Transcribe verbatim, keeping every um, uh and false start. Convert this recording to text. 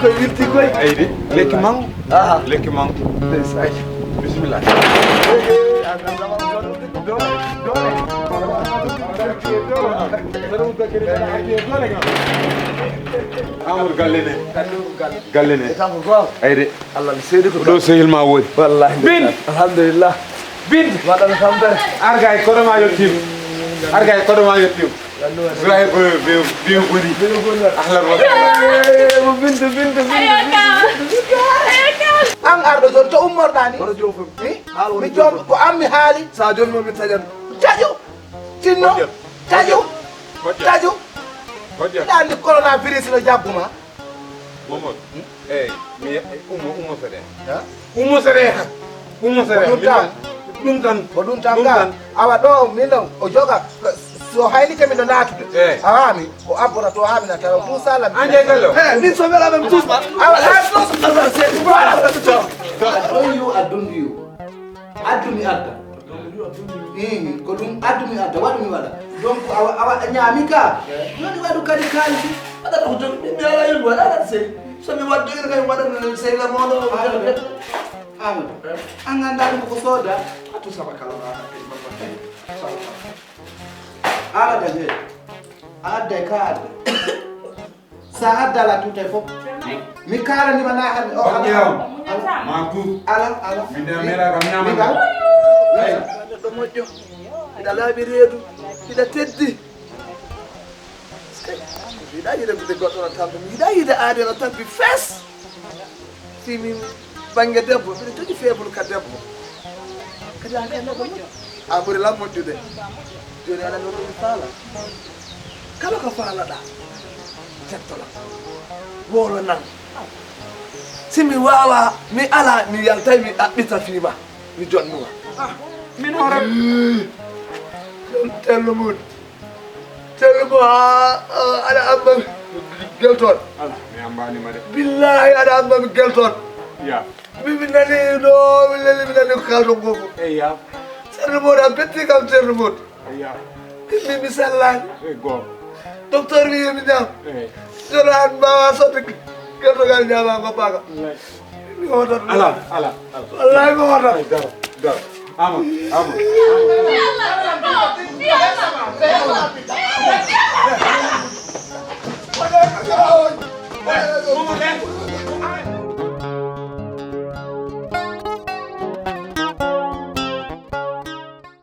Koy wilti koy. Aydi, lekki mango. Aha. Lekki mango. Ndeysaan. Bismillah. Amadou, galle ne. Galle ne. Aydi. Allah ne seedi ko ɗo sehil ma woni. Wallahi. Bin. Alhamdulillah. Bin. Waɗano tampere. Arga e koɗo ma yettim. Arga e koɗo ma yettim. Zuhaybu be, be, be boni. Ahlan wa sahlan. Eh, mo bintu, bintu, bintu. An arɗo toon to ummorɗa ni? Hono joom fof. Eh? Haala woni mi joom joom. Ko an mi haali. Sa joom mo mi taƴan. Taƴu. Tinno. Hojjat. Taƴu. Hojjat. Taƴu. Hojjat. Mbiɗa anndi coronavirus no jagguma. Momod. Eyi, mi ummo, ummo seɗe. Ha? Ummo seɗe. Ummo seɗe. Ko ɗum tan. Ɗum tan. Ko ɗum tan. Ɗum ka. Tan. Awa ɗo min ɗon o joga. So hayni ke min ɗo naatude. Eyi. Awa mi o abbora to ha min a tawa tout ça la. Ande gallo. He, min so wela ɓe tusma. Awa ha tus. Voilà. Aɗɗoyi yo addundu yo. Addumi adda. Ii, ko ɗum addumi adda, waɗumi waɗa. Donc awa, awa a ñaami ka. Joni waɗu kadi kaalisi. Aɗa ko jogi mi ala yul waɗa aɗa sey. So mi waɗ jogi kay waɗa no sey la mono. Amadou. An ganda ɗum ko soda. Atu sama kala ma. Ala da je. Adda ka adda. Sa adda la tuta fof. Mi kaalanima na hannde o ala. Ala. Ma tu. Ala, ala. Min da mera kam nyama. Neɗɗo moƴƴo. Ina laaɓi reedu. Ina teddi. Yiɗa yiɗa gude goɗɗo no tampi. Yiɗa yiɗa aade no tampi fes. Si min bannge debbo, mbiɗa jogii feebul ka debbo. Kadi an kay neɗɗo moƴƴo. A ɓuri lan moƴƴude. Jooni aɗa anndi ko mi faala. Kala ko faalaɗaa, jettolan. Woololan. Si mi waawaa, mi alaa, mi yaltay, mi ɗaɓɓita fii ma. Mi jonnuma. Ah, min hoore. Ii, ɗum tello mum. Ceerno Mo, a, a, aɗa amma geltoon. Ala, mi ambaani ma de. Billahi, aɗa amma mi geltoon. Ya. Mi, mi nani ɗo, mi nani, mi nani ko kaalton ko fof. Eyi, ya. Ceerno Mo, a betti kam, Ceerno Mo. Eyi, ya. Mi, mi sellaani. Eyi, goonga. Docteur wi mi ñaam. Eyi. Joɗo an mbawa sodde gertogal ñaama ngoppaaka. Wallahi. Mi hotat. Ala, ala, ala. Wallahi mi hotat. Ay, daro, daro. Ama, ama.